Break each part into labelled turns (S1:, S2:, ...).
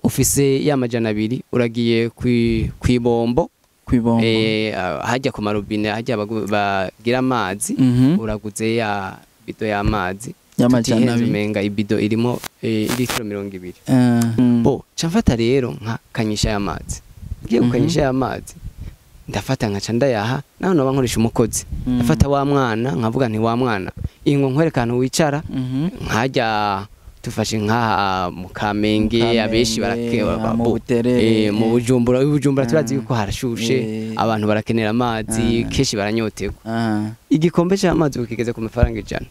S1: Ufise ya 200, uragiye kwibombo,
S2: Kwibombo.
S1: Hajya ku marobine, hajya bagira amazi, uraguze ya bido y'amazi.
S2: Y'amajana
S1: Tutihenze,
S2: abiri.
S1: Umenga ibido irimo litiro 20. Bo ca mfata rero nka kanyisha y'amazi, ngiye gukanyisha y'amazi, ndafata nkaca ndayaha naho noba nkoresha umukozi. Ndafata wa mwana, nkavuga nti: "Wa mwana, ingo nkwereka ahantu wicara." Nkajya tufashe nkaha mu Kamenge,
S2: Mu
S1: abenshi
S2: Kamenge, mu Buterere.
S1: Mu Bujumbura, i Bujumbura turazi yuko harashushe, abantu barakenera amazi, kenshi baranyoterwa. Igikombe c'amazi ukigeze ku mafaranga 100,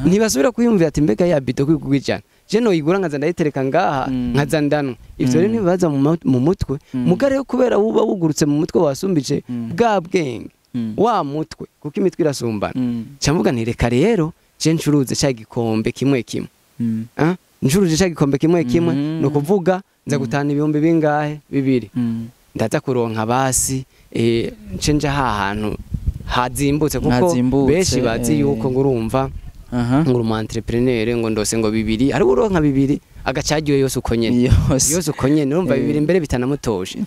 S1: ntibasubira kwiyumvira ati: "Mbega ya bido kwigurwa 100, je noyigura nkaza ndayitereka ngaha, nkaza ndanwa?" Ivyo rero ntibibaza mu mutwe. Muga rero kubera wuba wugurutse mu mutwe, wasumbije bwa bwenge wa mutwe, kuko imitwe irasumbana, ca mvuga nti: "Reka rero je ncuruze ca gikombe kimwe kimwe." Ah, ncuruje ca gikombe kimwe kimwe, ni ukuvuga nza gutahana ibihumbi bingahe? 2. Ndaza kuronka basi, nce nja ha hantu hazimbutse, kuko
S2: Hazimbutse,
S1: benshi bazi yuko ngo urumva ngo uri umu entrepreneur, ngo ndose ngo 2, ari uronka 2 agacagiwe yose uko nyene.
S2: Yose.
S1: Yose uko nyene, urumva, 2 mbere bitanamutoshe.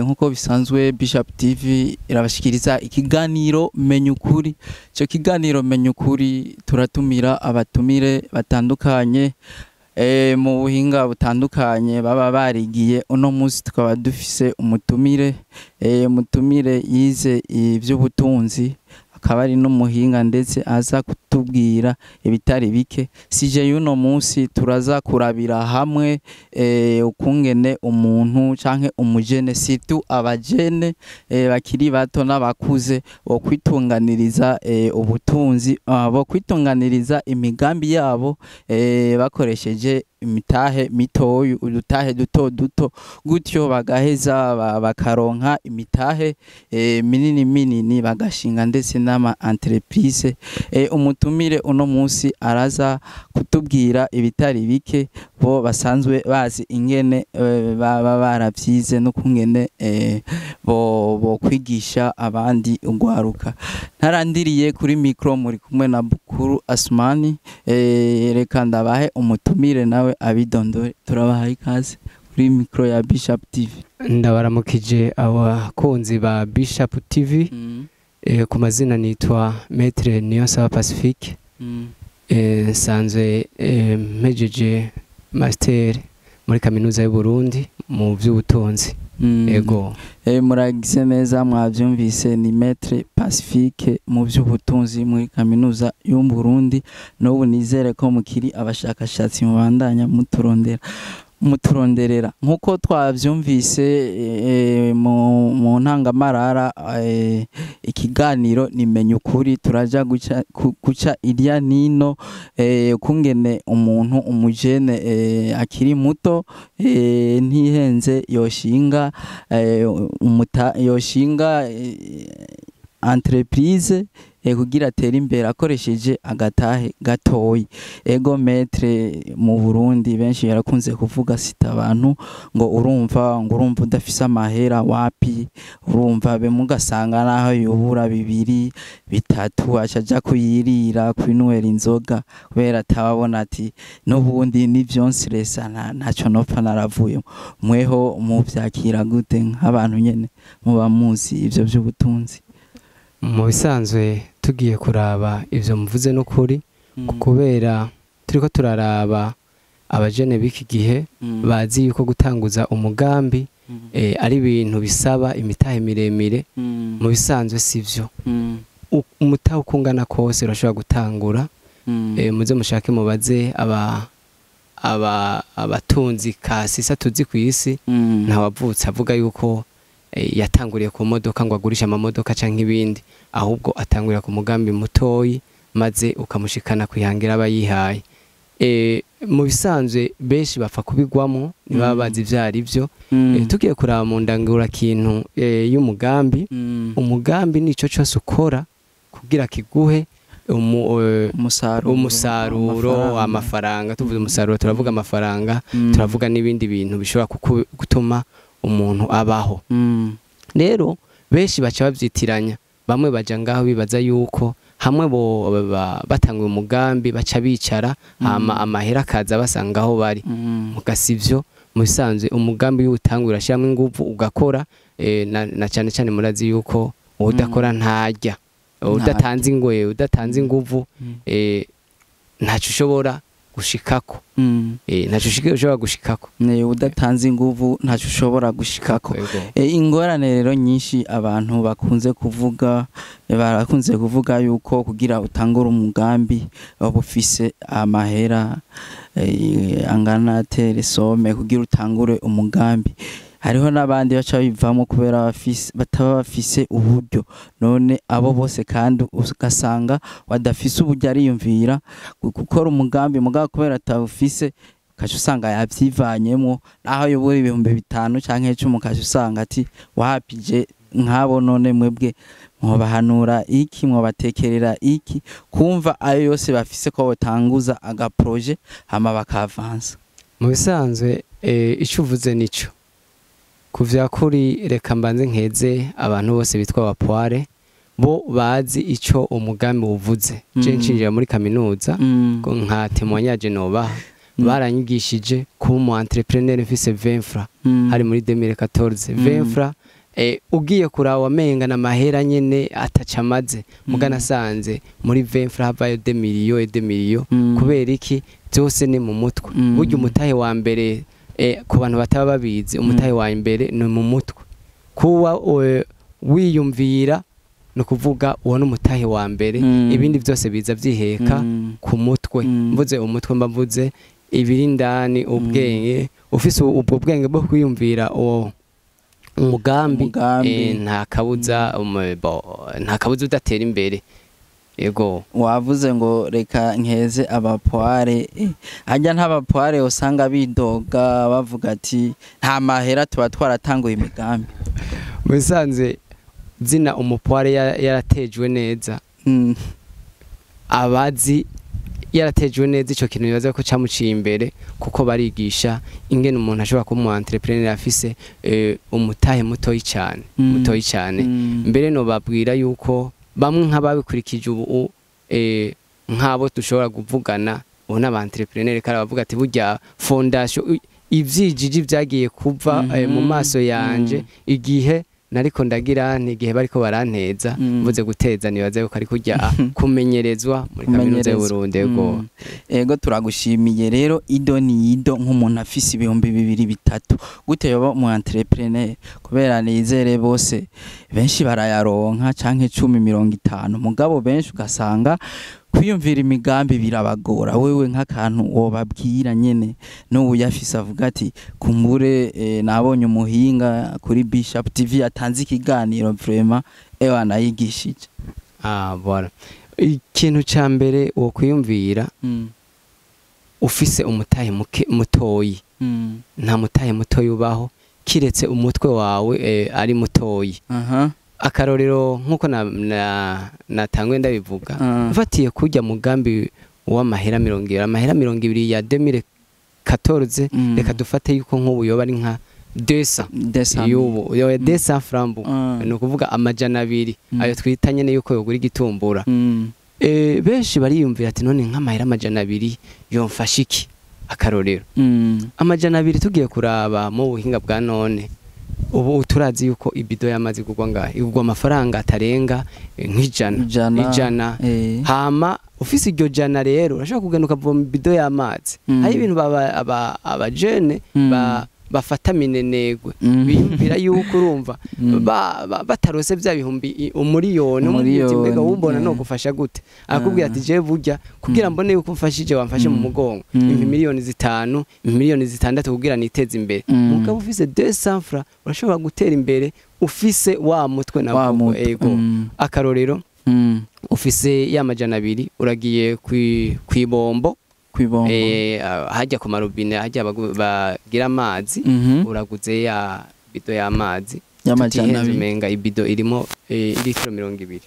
S2: Nkuko bisanzwe, Bishop TV irabashikiriza ikiganiro Menya Ukuri. Icyo kiganiro Menya Ukuri turatumira abatumire batandukanye, mu buhinga butandukanye baba barigiye. Uno munsi tukaba dufise umutumire, umutumire yize iby'ubutunzi, akaba ari n'umuhinga, ndetse aza kutubwira ibitari bike. Sujet y'uno munsi, turaza kurabira hamwe ukungene umuntu canke umujene, surtout abajene bakiri bato n'abakuze, bo kwitunganiriza ubutunzi, bo kwitunganiriza imigambi yabo bakoresheje imitahe mitoyi, udutahe duto duto, gutyo bagaheza bakaronka imitahe minini minini, bagashinga ndetse n'ama entreprise. Umutumire uno munsi araza kutubwira ibitari bike, bo basanzwe bazi ingene baba baravyize n'ukungene bo kwigisha abandi ugwaruka. Ntarandiriye, kuri micro muri kumwe na Bukuru Asmani. Reka ndabahe umutumire nawe abidondore. Turabahaye ikaze kuri micro ya Bishop TV.
S1: Ndabaramukije abakunzi ba Bishop TV. Ku mazina nitwa Maître Niyonsaba Pacifique. Nsanzwe mpejeje master muri Kaminuza y'u Burundi mu by'ubutunzi. Ego.
S2: Muragize neza, mwabyumvise, ni Maître Pacifique mu by'ubutunzi muri Kaminuza y'u Burundi. N'ubu nizere ko mukiri abashakashatsi, mubandanya muturondera, muturonderera. Nk'uko twabyumvise mu ntangamarara, ikiganiro ni Menya Ukuri. Turaja guca irya nino kungene umuntu, umujene akiri muto, ntihenze, yoshinga yoshinga entreprise kugira atere imbere akoresheje agatahe gatoyi. Ego maître, mu Burundi benshi yarakunze kuvuga sita abantu ngo urumva, ngo urumva udafise amahera wapi, urumva be mugasanga naho yubura 2, 3, acaja kuyirira, kwinywera inzoga, kubera atababona ati n'ubundi ni vyonseresa, ntaco nopfa naravuyemo. Mweho muvyakira gute nk'abantu nyene muba muzi ivyo vy'ubutunzi?
S1: Mu bisanzwe, tugiye kuraba, ivyo muvuze n'ukuri, kubera turiko turaraba abajene b'iki gihe bazi yuko gutanguza umugambi ari ibintu bisaba imitahe miremire. Mu bisanzwe sivyo. Umutahe uko ungana kose urashobora gutangura. Muze mushake mubaze aba aba abatunzi kasisa tuzi ku isi, ntawavutse avuga yuko yatanguriye ku modoka, ngo agurishe amamodoka canke ibindi, ahubwo atangurira ku mugambi mutoyi, maze ukamushikana kwihangira aba yihaye. Mu bisanzwe benshi bapfa kubigwamo, ntibaba bazi ivyo ari vyo. Tugiye kuraba mu ndangurakintu y'umugambi, umugambi nico cose ukora kugira kiguhe
S2: umusaruro.
S1: Umusaruro, amafaranga. Tuvuze umusaruro turavuga amafaranga, turavuga n'ibindi bintu bishobora gutuma umuntu abaho. Rero benshi baca babyitiranya. Bamwe baja ngaho bibaza yuko hamwe bo batanguye umugambi baca bicara, hama amahera akaza basanga aho bari. Mugasivyo, mu bisanzwe umugambi w'utangura urashyiramo ingufu ugakora, na cyane cyane murazi yuko udakora ntarya, udatanze ingoye, udatanze ingufu, ntacyo ushobora gushikako. Ntacyo ushobora gushikako.
S2: Udatanze ingufu ntacyo ushobora gushikako. Ingorane rero nyinshi abantu bakunze kuvuga, barakunze kuvuga yuko kugira utangure umugambi waba ufise amahera angana teresome kugira utangure umugambi. Hariho n'abandi baca bivamo kubera bataba bafise uburyo. None abo bose kandi ugasanga badafise uburyo, ariyumvira gukora umugambi mugabo kubera atawufise ukaca usanga yavyivanyemwo, naho yobura 5000 canke 10 ukaca usanga ati wapije nk'abo. None mwebwe mwobahanura iki, mwobatekerera iki kumva ayo yose bafise ko botanguza agaprojet hama bakavansa?
S1: Mu bisanzwe ico uvuze nico kuvyakuri. Reka mbanze nkeze abantu bose bitwa abapoire, bo bazi ico umugambi uvuze. Je ncinjira muri kaminuza, nka témoignage nobaha, baranyigishije kuba umu entrepreneur mfise 20 francs. Hari muri 2014. 20 francs, ugiye kuraba wamenga na mahera nyene ataca amaze, muga nasanze muri 20 francs havayo 2 millions et 2 millions. Kubera iki? Byose ni mu mutwe. Burya umutahe wa mbere, ku bantu bataba babizi, umutahe wa mbere ni mu mutwe. Kuba wiyumvira, ni ukuvuga uwo ni umutahe wa mbere. Ibindi byose biza byiheka ku mutwe. Mvuze umutwe mba mvuze ibiri indani, ubwenge. Ufise ubwo bwenge bwo kwiyumvira uwo umugambi,
S2: Umugambi.
S1: Nta kabuza, nta kabuza udatera imbere. Yego.
S2: Wavuze ngo reka nkeze abapoire, harya ntabapoire usanga bidoga bavuga ati nta mahera, tuba twaratanguye imigambi?
S1: Mu bisanzwe zina umupoire yaratejwe neza, abazi yaratejwe neza ico kintu, bibaza ko camuciye imbere, kuko barigisha ingene umuntu ashobora kuba umu entrepreneur afise umutahe mutoyi cyane, mutoyi cyane. Mbere no babwira yuko bamwe nk'ababikurikije ubu, nk'abo dushobora kuvugana ubu n'aba entrepreneur, kandi bavuga ati burya fondation ivyijiji vyagiye kuva mu maso yanje igihe nariko ndagira nti igihe bariko baranteza. Mvuze guteza, nibaza yuko ari kurya kumenyerezwa muri kaminuza y'u
S2: Kumenyerezwa.
S1: Burundi. Yego.
S2: Ego, turagushimiye. Rero ido ni ido, nk'umuntu afise 2000, 3000, gute yoba umu entrepreneur? Kubera nizere bose benshi barayaronka, canke 10, 50, mugabo benshi ugasanga kwiyumvira imigambi birabagora. Wewe nk'akantu wobabwira nyene n'ubu yafise avuga ati kumbure nabonye umuhinga kuri Bishop TV yatanze ikiganiro, vraiment ewa nayigishije.
S1: Ah, voilà, ikintu ca mbere wo kwiyumvira ufise umutahe muke mutoyi, nta mutahe mutoyi ubaho kiretse umutwe wawe ari mutoyi. Akarorero, nk'uko natanguye ndabivuga, mfatiye kurya mugambi w'amahera 20, amahera 20 ya 2014, reka dufate yuko nk'ubu yoba ari nka 200
S2: 200.
S1: y'ubu yoba 200 francs, ni ukuvuga 200, ayo twita nyene yuko yogura igitumbura. Benshi bariyumvira ati none nk'amahera 200 yomfasha iki? Akarorero, 200 tugiye kuraba mu buhinga bwa none ubu, turazi yuko ibido y'amazi igurwa ngahe, igurwa amafaranga atarenga nk'ijana.
S2: Ijana.
S1: Ijana. Hama ufise iryo jana rero urashobora kugenda ukavoma ibido y'amazi. Hari ibintu abajene bafata minenegwe, biyumvira yuko urumva batarose bya bihumbi umuriyoni, umubwira uti mbega
S2: Umuriyoni,
S1: wumbona no gufasha gute, akubwira ati je burya kugira mbone yuko umfashije, wamfashe mu mugongo, impa miliyoni 5, miliyoni 6 kugira niteze imbere. Mugabo ufise 200 francs urashobora gutera imbere ufise wa mutwe na
S2: Wa mutwe.
S1: Ego. Akarorero, ufise ya 200, uragiye kwibombo,
S2: Kwibombo.
S1: Hajya ku marobine, hajya bagira amazi, uraguze ya bido y'amazi.
S2: Y'amajana
S1: Tutihenze,
S2: abiri.
S1: umenga ibido irimo litiro 20,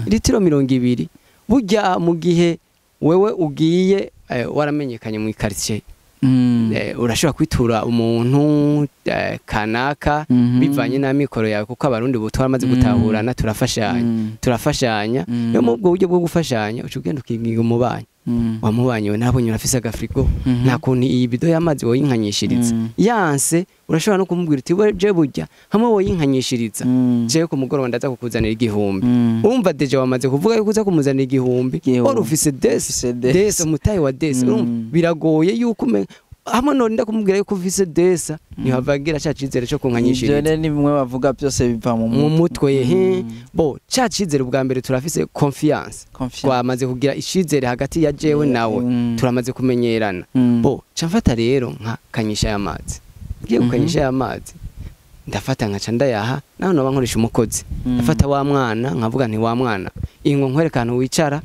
S1: litiro 20. Burya mu gihe wewe ugiye waramenyekanye mu quartier, Urashobora kwitura umuntu kanaka bivanye n'amikoro yawe, kuko abarundi ubu twaramaze gutahurana, turafashanya. Rero muri ubwo buryo bwo gufashanya, uca ugenda ukigiga umubanyi. Wamubanyi we, nabonye urafise agafrigo, nta kuntu iyi bido y'amazi woyinkanyishiriza? Yanse, urashobora no kumubwira uti: "We je burya hamwe woyinkanyishiriza, jewe ku mugoroba ndaza kukuzanira 1000." Urumva déjà wamaze kuvuga yuko uza kumuzanira 1000.
S2: Igihumbi.
S1: Wari ufise desi.
S2: Ufise desi.
S1: Desi, umutahe wa desi. Urumva biragoye yuko hamwe norinda kumubwira yuko ufise desa, ntihavagira ca cizere co
S2: Ivyo
S1: kunkanyishiriza.
S2: Rero ni bimwe bavuga, byose biva mu
S1: Mu mutwe. He bo ca cizere, ubwa mbere turafise confiance.
S2: Confiance.
S1: Twamaze kugira icizere hagati ya jewe nawe. Turamaze kumenyerana. Bo ca mfata rero nka kanyisha y'amazi, ngiye gukanyisha y'amazi, ndafata nkaca ndayaha naho noba nkoresha umukozi. Ndafata wa mwana nkavuga nti: "Wa mwana, ingo nkwereka ahantu wicara."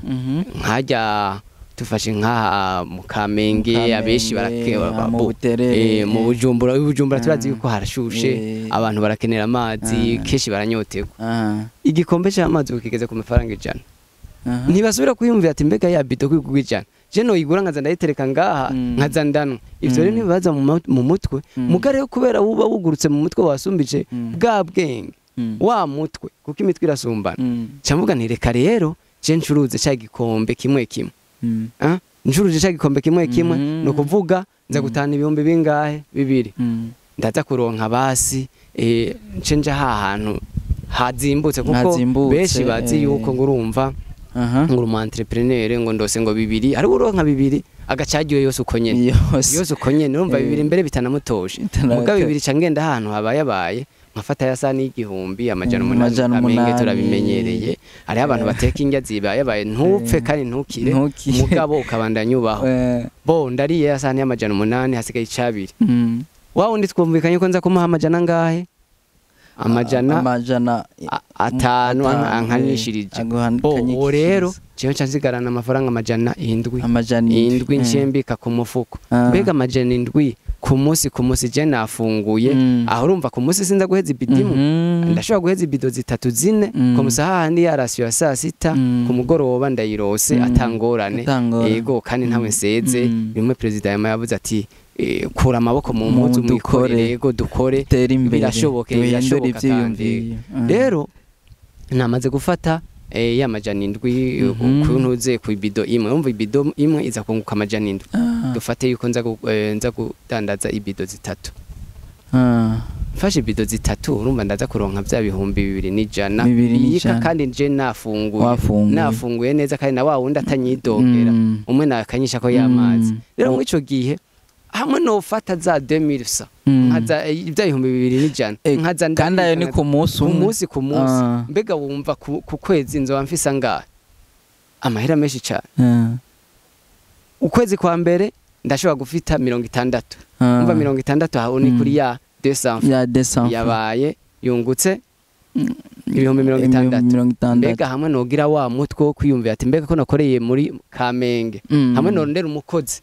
S1: Nkajya tufashe nk'aha mu Kamenge.
S2: Mu Kamenge,
S1: abenshi
S2: mu Buterere.
S1: Mu Bujumbura, i Bujumbura turazi yuko harashushe. Abantu barakenera amazi kenshi, baranyoterwa. Igikombe cy'amazi ukigeze ku mafaranga 100. Ntibasubira kwiyumvira ati: "Mbega ya bido kwigurwa 100, je noyigura nkaza ndayitereka ngaha, nkaza ndanwa?" Ivyo rero ntibibaza mu mutwe. Muga rero kubera wuba wugurutse mu mutwe, wasumbije bwa bwenge wa mutwe, kuko imitwe irasumbana, ca mvuga nti: "Reka rero je ncuruze ca gikombe kimwe kimwe." Ah, ncuruje ca gikombe kimwe kimwe, ni ukuvuga nza gutahana ibihumbi bingahe? 2. Ndaza kuronka basi, nce nja hahantu hazimbutse, kuko
S2: Hazimbutse,
S1: benshi bazi yuko ngo urumva ngo uri umu entrepreneur, ngo ndose ngo 2, ari uronka 2 agacagiwe yose uko nyene.
S2: Yose.
S1: Yose uko nyene, urumva 2 mbere bitanamutoshe.
S2: Bitanamutoye.
S1: Muga 2 ca ngenda ahantu habayabaye, nkafata ya sani y'1800.
S2: Amajana
S1: Kamenge
S2: umunani.
S1: turabimenyereye, hariho abantu bateka indya zibayabaye, ntupfe kandi ntukire.
S2: Ntukire.
S1: Mugabo ukabandanya ubaho. Bo ndariye ya sani y'800, hasigaye icabiri. Wa wundi twumvikanye ko nza kumuha amajana angahe? Amajana
S2: amajana
S1: 5.
S2: 5,
S1: Ankanyishirije. Bo uwo rero jewe nca nsigarana amafaranga 700.
S2: 700.
S1: 7 nciye mbika ku mufuko. Mbega 700 ku munsi, ku munsi je nafunguye, aho urumva ku munsi sinza guheza ibidimu. Ndashobora guheza ibido zitatu, 4. Ku musaha handi ya ration ya saa sita, ku mugoroba ndayirose atangorane.
S2: Atangorane.
S1: Yego, kandi ntawe nseze. Bimwe perezida yama yavuze ati: "Kura amaboko mu
S2: Mu
S1: mpuzu
S2: dukore.
S1: mwikorere." Yego, dukore.
S2: Tere imbere.
S1: Birashoboke,
S2: duhindure
S1: birashoboka kandi.
S2: ivyiyumviro.
S1: Rero namaze gufata ya 700 kuntuze ku ibido imwe, umva ibido imwe iza kunguka 700. Dufate yuko nza kudandaza ibido 3. Mfashe ibido 3, urumva ndaza kuronka bya 2100.
S2: 2100.
S1: Biyika kandi nje nafunguye.
S2: Wafunguye.
S1: Nafunguye neza, kandi na wa wundi atanyidogera. Umwe nakanyisha ko y'amazi. Rero muri ico gihe hamwe nofata za 2000 nkaza bya 2100 nkaza
S2: Kandi ayo ni
S1: ndabika
S2: ku munsi
S1: ku
S2: umwe.
S1: munsi, ku munsi. Mbega wumva ku kwezi nzoba mfise angahe? Amahera menshi cyane. Ukwezi kwa mbere ndashobora gufita 60. Umva, 60 aho ni kuri ya 200.
S2: Ya 200.
S1: Yabaye yungutse 60000.
S2: 60.
S1: Mbega hamwe nogira wa mutwe wo kwiyumvira ati: "Mbega ko nakoreye muri Kamenge, hamwe norondera umukozi."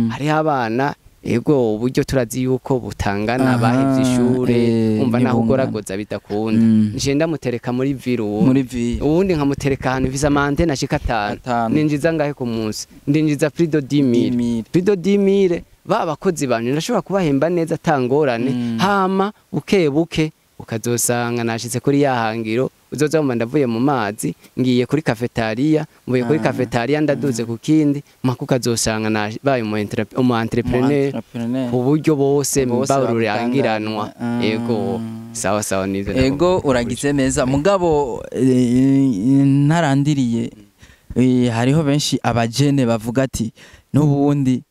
S1: Hariho abana, ego, uburyo turazi yuko butangana, bahevye ishure, umva naho
S2: ntibungana.
S1: Ugoragoza bidakunda. Nje ndamutereka muri ville uwundi,
S2: Muri ville.
S1: Uwundi nkamutereka ahantu mfise ama antennes ashika 5.
S2: 5.
S1: Ninjiza ngahe ku munsi? Ndinjiza plus de 10 000.
S2: 10 000.
S1: Plus de 10 000, ba bakozi banje ndashobora kubahemba neza atangorane. Hama buke buke ukazosanga nashitse kuri ya hangiro, uzoza wumva ndavuye mu mazi ngiye kuri cafetaria, mvuye kuri cafetaria ndaduze ku kindi, mpaka ukazosanga nabaye umu entrepreneur
S2: Entrepreneur.
S1: ku buryo bose
S2: Bose
S1: barurangiranwa.
S2: bakutangana.
S1: Ego, sawa sawa, nivyo.
S2: Ego, uragize neza, mugabo ntarandiriye, hariho benshi abajene bavuga ati: "N'ubundi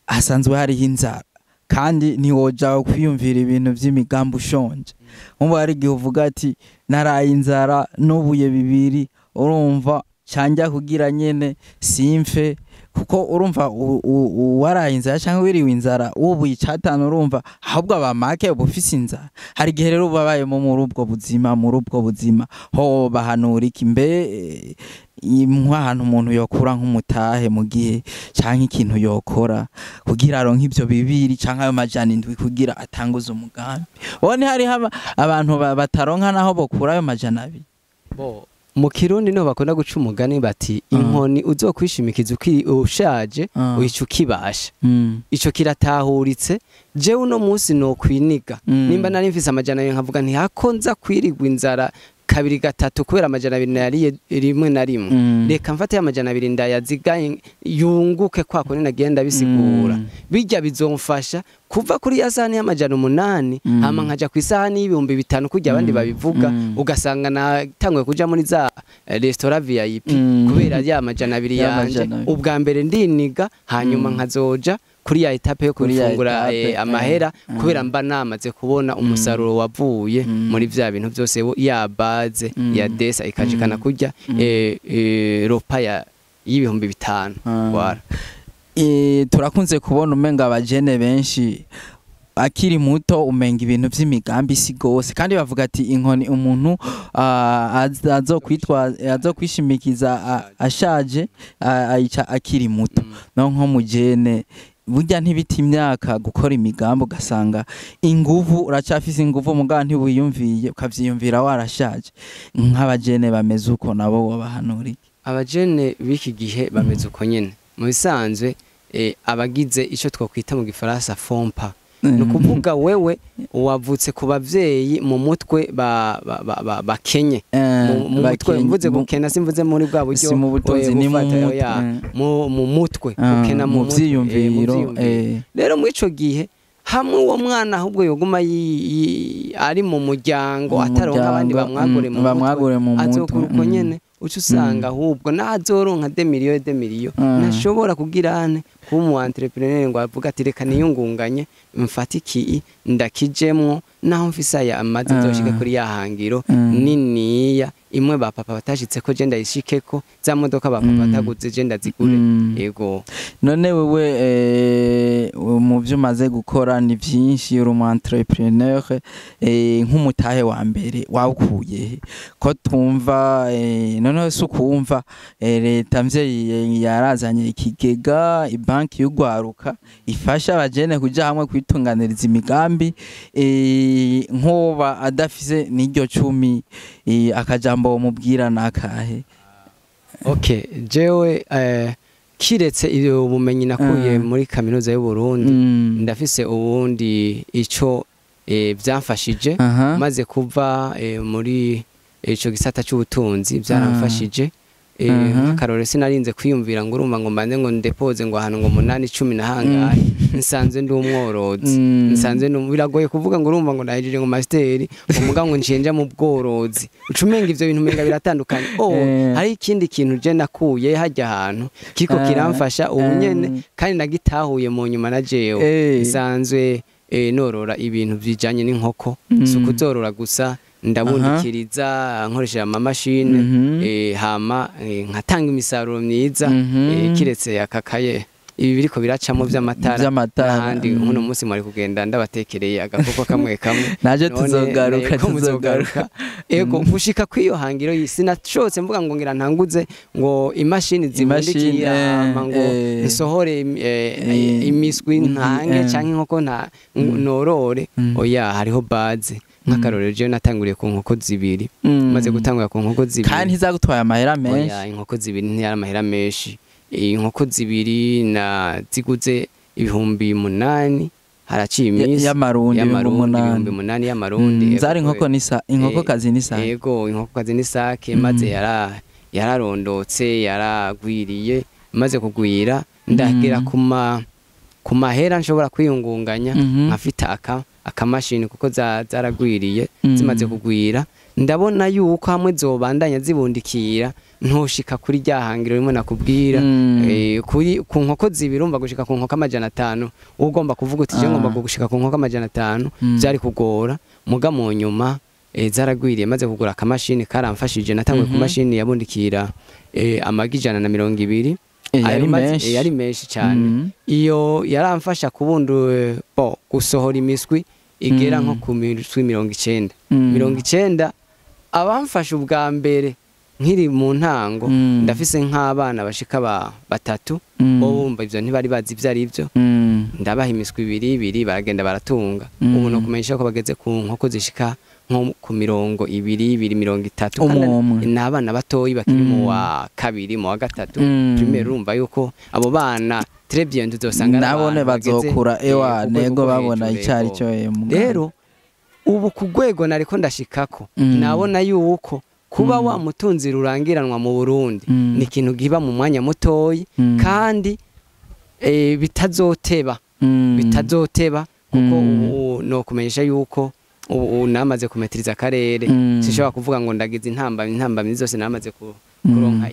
S2: hasanzwe hariho inzara, kandi ntiwoja kwiyumvira ibintu by'imigambi ushonje." Nkumva hari igihe uvuga ati: "Naraye inzara n'ubuye bibiri, urumva canja kugira nyene simfe." Kuko urumva uwaraye inzara cyangwa wiriwe inzara wubuye 5, urumva ahubwo abamake uba ufise inzara. Hari igihe rero uba muri ubwo buzima, muri ubwo buzima ho bahanura iki? Mbe nk'ahantu umuntu yokura nk'umutahe mu gihe canke ikintu yokora kugira aronke ivyo 2 canke ayo 700 kugira atanguze umugambi? Ubone hariho abantu bataronka naho bokura ayo 200.
S1: Bo Mu Kirundi niho bakunda guca umugani bati inkoni uzokwishimikiza ukiri ushaje uyica ukibasha. Ico kiratahuritse. Jewe uno munsi nokwiniga, nimba nari mfise 200 nkavuga nti hako nza kwirigwa inzara kabiri gatatu kubera 200 nariye rimwe na rimwe, reka mfate ya 200 ndayazigaye yunguke kwa kone nagenda bisigura. Bijya bizomfasha kuva kuri ya sahani y'800 hama nkaja ku isahani y'5000 kujya abandi babivuga, ugasanga natanguye kuja muri za restaurant VIP kubera ya 200 yanje. Ubwa mbere ndiniga, hanyuma nkazoja kuri ya etape yo kufungura amahera, kubera mba namaze kubona umusaruro wavuye muri vya bintu byose, ya base ya desa ikajikana kurya ropa ya y'5000. Wara
S2: turakunze kubona umenga abajene benshi akiri muto umenga ibintu vy'imigambi si gose, kandi bavuga ati inkoni umuntu azokwitwa azokwishimikiza ashaje ayica akiri muto. No nko mujene burya ntibita imyaka gukora imigambi, ugasanga inguvu uracafise inguvu mugabo ntiwiyumviye ukavyiyumvira warashaje. Nk'abajene bameze uko nabo wabahanura iki?
S1: Abajene b'iki gihe bameze uko nyene mu bisanzwe, abagize ico twokwita mu gifaransa fompa. Ni ukuvuga wewe wavutse ku bavyeyi mu mutwe bakenye, mu mutwe mvuze gukena simvuze muri bwa buryo
S2: si mu butunzi, ni
S1: mu mutwe gukena
S2: mu vyiyumviro.
S1: Rero muri ico gihe hamwe uwo mwana ahubwo yoguma ari mu muryango ataronka abandi bamwagure mu mutwe, azokura uko nyene. Uca usanga ahubwo nazoronka demiliyo ntashobora kugira kuba umu entrepreneur ngo avuga ati reka niyungunganye mfate iki ndakijemwo naho mfise aya amazi nzoshike kuri ya hangiro niniya imwe ba papa batashitse ko je ndayishikeko, za modoka ba papa bataguze je ndazigure. Yego.
S2: None wewe mu byo umaze gukora ni byinshi, uri umu entrepreneur, nk'umutahe wa mbere wawukuye ko twumva none se ukumva leta mvyeyi yarazanye ikigega banki y'ugwaruka ifasha abajene kuja hamwe kwitunganiriza imigambi, nkoba adafise n'iryo 10 akajambo mubwira nakahe?
S1: Okay, jewe kiretse iyo bumenyi nakuye muri kaminuza y'u Burundi, ndafise ubundi ico byamfashije maze kuva muri ico gisata c'ubutunzi byaramfashije. Akarore sinarinze kwiyumvira ngo urumva ngo mbanze ngo ndepoze ngo ahantu ngo 8 10 na hangahe, nsanze ndi umworozi, nsanze biragoye kuvuga ngo urumva ngo nahejeje ngo master umuga ngo ncenja mu bworozi, ucumenga ivyo bintu menga biratandukanye. Hari ikindi kintu je nakuye hajya ahantu kiko kiramfasha ubu nyene kandi nagitahuye mu nyuma na jewe nsanzwe norora ibintu bijanye n'inkoko, si ukuzorora gusa, ndabundikiriza nkoresheje amamashini, hama nkatanga imisaruro myiza, kiretse akakaye ibi biriko biracamo vy'amatara n'ahandi. Uno munsi mwari kugenda ndabatekereye agakoko kamwe kamwe,
S2: naje tuzogaruka.
S1: Ego gushika kwiyo hangiro sinashotse mvuga ngo ngira ntanguze ngo imashini zibundikira hama ngo nsohore imiswi ntange canke inkoko nta norore. Oya, hariho base. Nk'akarorero jewe natanguriye ku nkoko zibiri, maze gutangura ku nkoko zibiri
S2: kandi ntizagutwaye amahera menshi.
S1: Oya, inkoko zibiri ntiyari amahera menshi. Inkoko zibiri na ziguze 8,000 haraciye iminsi
S2: y'amarundi,
S1: 8,000 y'amarundi.
S2: Zari inkoko nisa, inkoko kazi n'isake.
S1: Yego, inkoko kazi n'isake, maze yararondotse yaragwiriye, maze kugwira ndagera ku mahera nshobora kwiyungunganya nkafite akamashini kuko zaragwiriye. Zimaze kugwira ndabona yuko hamwe zobandanya zibundikira ntoshika kuri rya hangiro rimwe nakubwira. Kuri ku nkoko zibiri urumva gushika ku nkoko 500, ugomba kuvuga uti je ngomba gushika ku nkoko 500 byari kugora. Muga mu nyuma zaragwiriye, maze kugura akamashini karamfashije. Natanguye ku mashini yabundikira amagi 120, yari menshi cyane. Iyo yaramfasha kubundu gusohora imiswi igera nko ku miswi 90. 90 abamfasha ubwa mbere nkiri mu ntango, ndafise nk'abana bashika batatu bo bumva ivyo ntibari bazi ivyo ari byo, ndabaha imiswi ibiri ibiri baragenda baratunga. Ubu no kumenyesha ko bageze ku nkoko zishika nko ku 20, 30.
S2: Umwe.
S1: Ni abana batoyi bakiri mu wa kabiri, mu wa gatatu primaire. Urumva yuko abo bana très bien tuzosanga ari
S2: nabone
S1: abantu bageze,
S2: bazokura ewa
S1: ku rwego
S2: nego
S1: rwo
S2: babona
S1: hejuru,
S2: icari
S1: yego.
S2: cyo
S1: Rero ubu ku rwego nariko ndashikako, nabona yuko kuba wa mutunzi rurangiranwa mu Burundi ni ikintu giba mu mwanya mutoyi, kandi bitazoteba, bitazoteba, kuko ubu no kumenyesha yuko ubu namaze kumetiriza akarere. Sinshobora kuvuga ngo ndagize intambamyi zose, namaze kuronka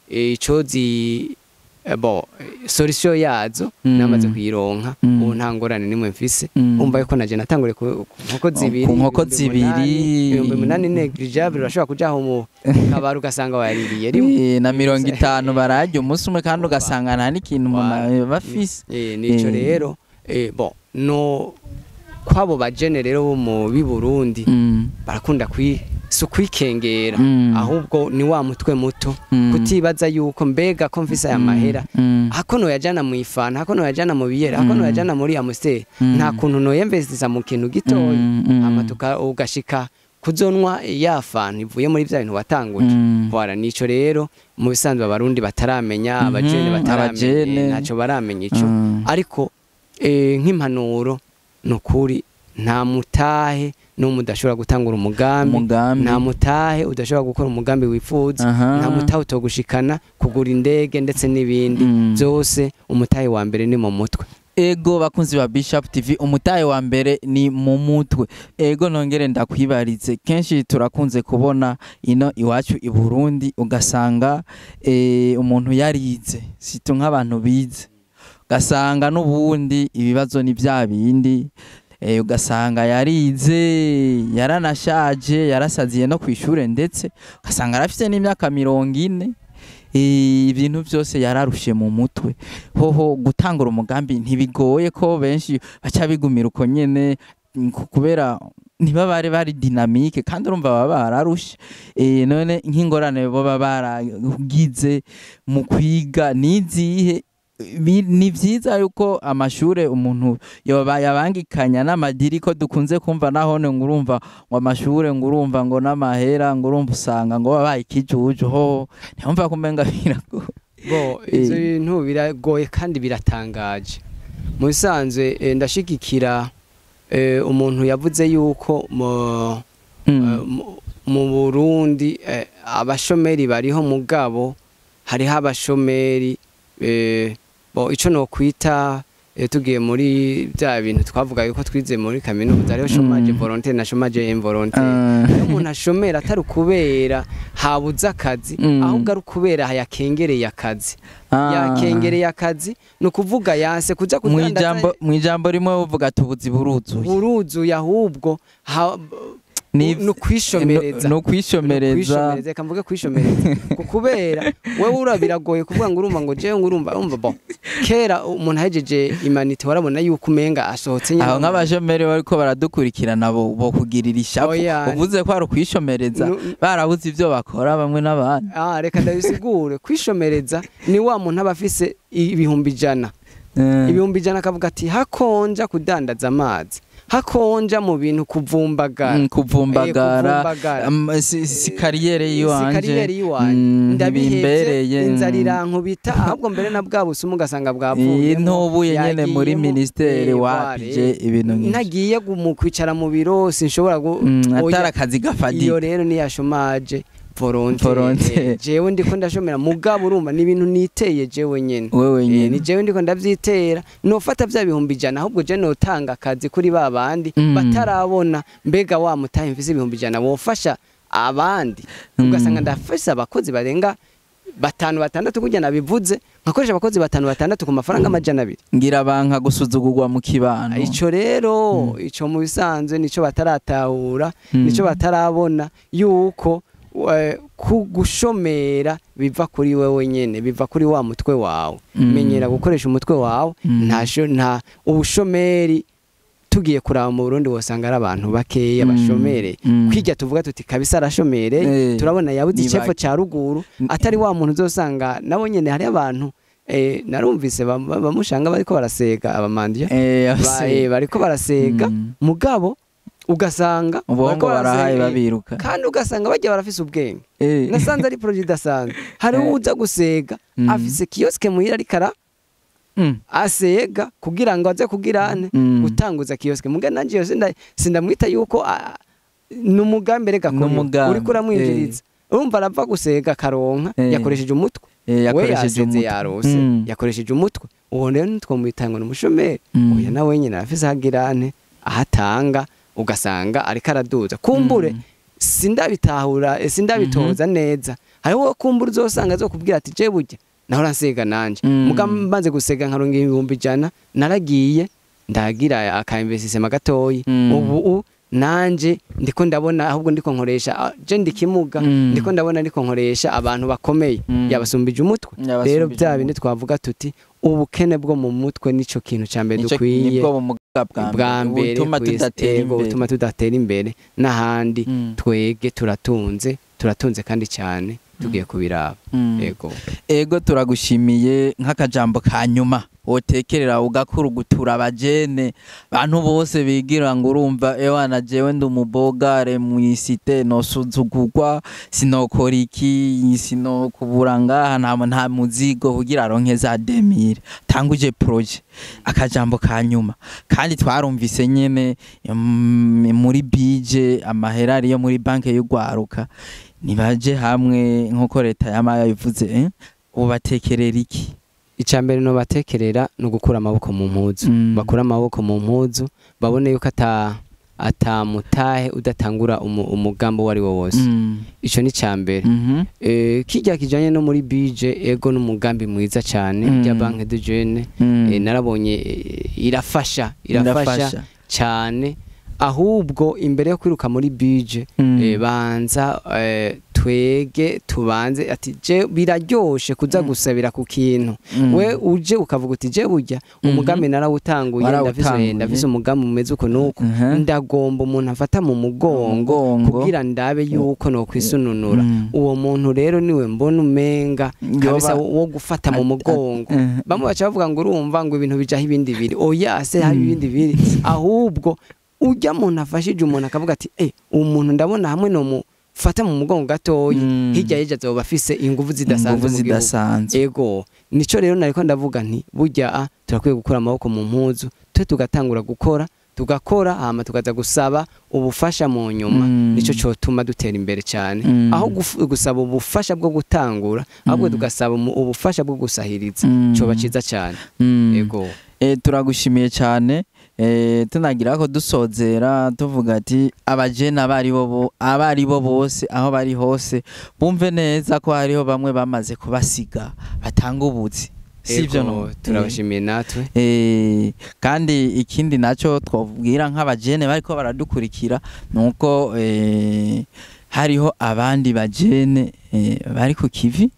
S1: ico zi bo solution yazo, namaze kuyironka. Ubu nta ngorane nimwe mfise. Umva yuko naje natangure ku nkoko zibiri,
S2: Ku nkoko zibiri.
S1: 8,000 négligeable, urashobora kuja aho mu kabari ugasanga wayaririye rimwe.
S2: Na 50 bararya umunsi umwe, kandi ugasanga nta n'ikintu umuntu bafise.
S1: Nico rero, bon, no kwabo bajene rero bo mu b'i Burundi barakunda si ukwikengera, ahubwo ni wa mutwe muto, kutibaza yuko mbega ko mfise aya mahera, hako noyajana mu ifana, hako noyajana mu biyera, hako noyajana muri Amstel, nta kuntu noyemvestisa mu kintu gitoya, hama ugashika kuzonwa ya fanta ivuye muri vya bintu watanguje. Voilà, nico rero mu bisanzwe abarundi bataramenya, abajene bataramenya,
S2: abajene.
S1: Ntacyo baramenya ico. Ariko nk'impanuro ni ukuri, nta mutahe n'umwe udashobora gutangura umugambi.
S2: Umugambi.
S1: Nta mutahe udashobora gukora umugambi wifuza. Nta mutahe utogushikana kugura indege ndetse n'ibindi byose. Umutahe wa mbere ni mu mutwe.
S2: Ego, bakunzi ba Bishop TV, umutahe wa mbere ni mu mutwe. Ego, nongere ndakwibarize, kenshi turakunze kubona ino iwacu i Burundi, ugasanga umuntu yarize, situ nk'abantu bize, ugasanga n'ubundi ibibazo ni bya bindi, ugasanga yarize, yaranashaje, yarasaziye no kwishure, ndetse ugasanga arafite n'imyaka 40, ibintu byose yararushe mu mutwe. Hoho gutangura umugambi ntibigoye, ko benshi baca bigumira uko nyene, kubera ntibabare bari dynamique, kandi urumva baba bararushe. None nk'ingorane boba baragize mu kwiga nizihe? Ni vyiza yuko amashure umuntu yoba yabangikanya n'amadiri, ko dukunze kumva nahone ngo urumva ngo amashure, ngo urumva ngo n'amahera, ngo urumva usanga ngo babaye ikijuju, ho ntiyumva kumenga biragoye.
S1: Bo ivyo bintu biragoye kandi biratangaje. Mu bisanzwe ndashigikira umuntu yavuze yuko mu Burundi abashomeri bariho, mugabo hariho abashomeri bo ico no kwita, tugiye muri bya bintu twavuga yuko twize muri kaminuza, hariho chômage volontaire na chômage involontaire. Iyo umuntu ashomera atari ukubera habuze akazi, ahubwo ari ukubera yakengereye akazi. Yakengereye akazi, ni ukuvuga yanse kuja kudandaza.
S2: Mwijambo rimwe uvuga ati ubuzi buruzuye.
S1: Buruzuye, ahubwo ni ukwishomereza.
S2: No kwishomereza.
S1: Kwishomereza, reka mvuge kwishomereza, kubera wewe ura biragoye kuvuga ngo urumva ngo jewe ngo urumva urumva bon, kera umuntu ahejeje humanités warabona yuko umenga asohotse nyine.
S2: Aho nk'abashomeri bariko baradukurikirana bo kugirira ishavu
S1: Oya.
S2: uvuze ko ari ukwishomereza, barabuze ivyo bakora bamwe n'abandi.
S1: Ah, reka ndabisigure. Kwishomereza ni wa muntu aba afise 100,000, 100,000, akavuga ati hakonja kudandaza amazi, hakonja mu bintu kuvumbagara.
S2: Kuvumbagara.
S1: Kuvumbagara.
S2: Si carrière
S1: Si
S2: yiwanje.
S1: Carrière yiwanje. Ndabihevye.
S2: Ntibimbereye.
S1: Inzara irankubita, ahubwo mbere na bwa busumu ugasanga bwavuyemo,
S2: Ntubuye nyene muri
S1: yagiyemo.
S2: ministere wapije ibintu nk'ivyo.
S1: Ntagiye mu kwicara mu biro sinshobora oya.
S2: Atari akazi
S1: Iyo
S2: gafatika.
S1: rero ni ya chômage volontaire.
S2: Volontaire.
S1: Jewe ndiko ndashomera, mugabo urumva ni ibintu niteye jewe nyene.
S2: Wewe nyene.
S1: Ni jewe ndiko ndavyitera. Nofata vya 100,000, ahubwo je notanga akazi kuri ba bandi batarabona mbega wa mutahe mfise 100,000 wofasha abandi, ugasanga ndafasha abakozi barenga batanu, batandatu, kurya nabivuze, nkakoresha abakozi batanu, batandatu ku mafaranga 200.
S2: Ngira banka gusuzugurwa mu kibano.
S1: Ico rero, ico mu bisanzwe nico bataratahura, nico batarabona yuko gushomera biva kuri wewe nyene, biva kuri wa mutwe wawe. Menyera gukoresha umutwe wawe. Nta ubushomeri, tugiye kuraba mu Burundi wosanga ari abantu bakeya bashomereye. Kwirya tuvuga tuti kabisa arashomereye, turabona yabuze
S2: Ni
S1: icefo
S2: bake.
S1: ca ruguru, atari wa muntu uzosanga nabo nyene. Hari abantu narumvise bamushanga bariko barasega abamandiya, bariko barasega, mugabo Ugasanga
S2: ubongo barahaye babiruka,
S1: kandi ugasanga bajya barafise ubwenge. Nasanze ari projet idasanzwe. Hari uza gusega afise kioske muhira arikara asega kugira ngo aze kugirane gutanguza kioske. Muga nanje yose sindamwita yuko numugambi rega ko uriko uramwinjiriza. Urumva arava gusega karonka yakoresheje umutwe. Yakoresheje umutwe yarose, yakoresheje umutwe. Uwo rero nitwomwita ngo n'umushomeri. Oya nawe nyine arafise hagirane ahatanga, ugasanga ariko araduza. Kumbure sindabitahura, sindabitoza neza. Hariho kumbure uzosanga azokubwira ati je burya nahora nsega nanje, muga mbanze gusega nkaronka 100,000 naragiye ndagira aka investissement gatoyi. Ubu nanje ndiko ndabona ahubwo ndiko nkoresha je ndikimuga, ndiko ndabona ndiko nkoresha abantu bakomeye, yabasumbije umutwe. Rero bya bindi twavuga tuti ubukene bwo mu mutwe nico kintu ca mbere dukwiye bwa mbere butuma tudatera imbere n'ahandi. Twege turatunze kandi cyane tugiye kubiraba. Ego
S2: ego turagushimiye. Nk'akajambo ka nyuma wotekerera ugakuru gutura abajene bantu bose bigira ngo urumva ewana jewe ndi umubogare mwisite nosuzugurwa sinokora iki sinokubura ngaha nta muzigo kugira aronke za demire tanguje projet. Akajambo ka nyuma kandi twarumvise nyene muri bije amahera ariyo muri banke y'ugwaruka nibaje hamwe nkuko leta yama yabivuze, ubatekerera iki?
S1: Icambere no batekerera no gukura amaboko mu mpuzu. Bakura amaboko mu mpuzu babone yuko atamutahe udatangura umugambo wari wo wose. Ico ni cambere. Kijya kijanye no muri bije ego n'umugambi mwiza cyane ya Banque de Jeunes. Narabonye irafasha cyane. Ahubwo imbere yo kwiruka muri bije banza twege tubanze ati je biraryoshe kuza gusabira ku kintu. We uje ukavuga uti je burya umugambi narawutanguye ndafise umugambi umeze uko nuko ndagomba umuntu afata mu mugongo kugira ndabe yuko no kwisununura. Uwo muntu rero niwe mbona umenga kabisa wo gufata mu mugongo. Bamwe baca bavuga ngo urumva ngo ibintu bijaho ibindi biri. Oya se hari ibindi biri. Ahubwo ujya muntu afashije umuntu akavuga ati umuntu ndabona hamwe no mu fata mu mugongo gatoyi hirya yeje azoba afise inguvu zidasanzwe. Ego nico rero nariko ndavuga nti burya turakwiye gukura amaboko mu mpuzu twe tugatangura gukora tugakora hama tukaza gusaba ubufasha mu nyuma. Nico cotuma dutera imbere cyane. Aho gusaba ubufasha bwo gutangura ahubwo tugasaba ubufasha bwo gusahiriza coba ciza cyane. Ego
S2: turagushimiye cyane. Tunagira ko dusozera tuvuga ati abajene abari bo bose aho bari hose bumve neza ko hariho bamwe bamaze kubasiga batanga ubuzi sivyo? No
S1: turabashimiye natwe.
S2: Kandi ikindi naco twobwira nk'abajene bariko baradukurikira nuko hariho abandi bajene bari ku kivi,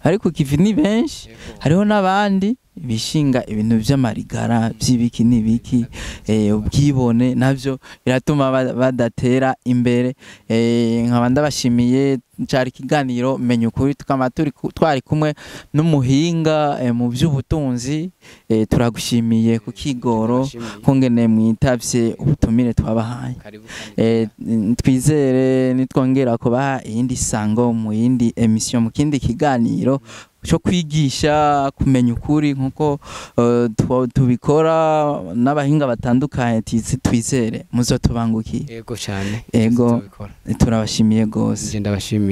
S2: bari ku kivi ni benshi. Hariho n'abandi bishinga ibintu by'amarigara by'ibiki n'ibiki, ubwibone navyo biratuma badatera imbere. Nkaba ndabashimiye. Cari ikiganiro Menya Ukuri, tukaba twari kumwe n'umuhinga mu by'ubutunzi. Turagushimiye ku kigoro kungene mwitavye ubutumire twabahaye. Twizere nitwongera kubaha iyindi sango mu yindi emission mu kindi kiganiro cyo kwigisha kumenya ukuri nkuko tubikora n'abahinga batandukanye. Twizere muzotubangukiye.
S1: Ego cyane.
S2: Ego turabashimiye gose.
S1: Ndabashimiye.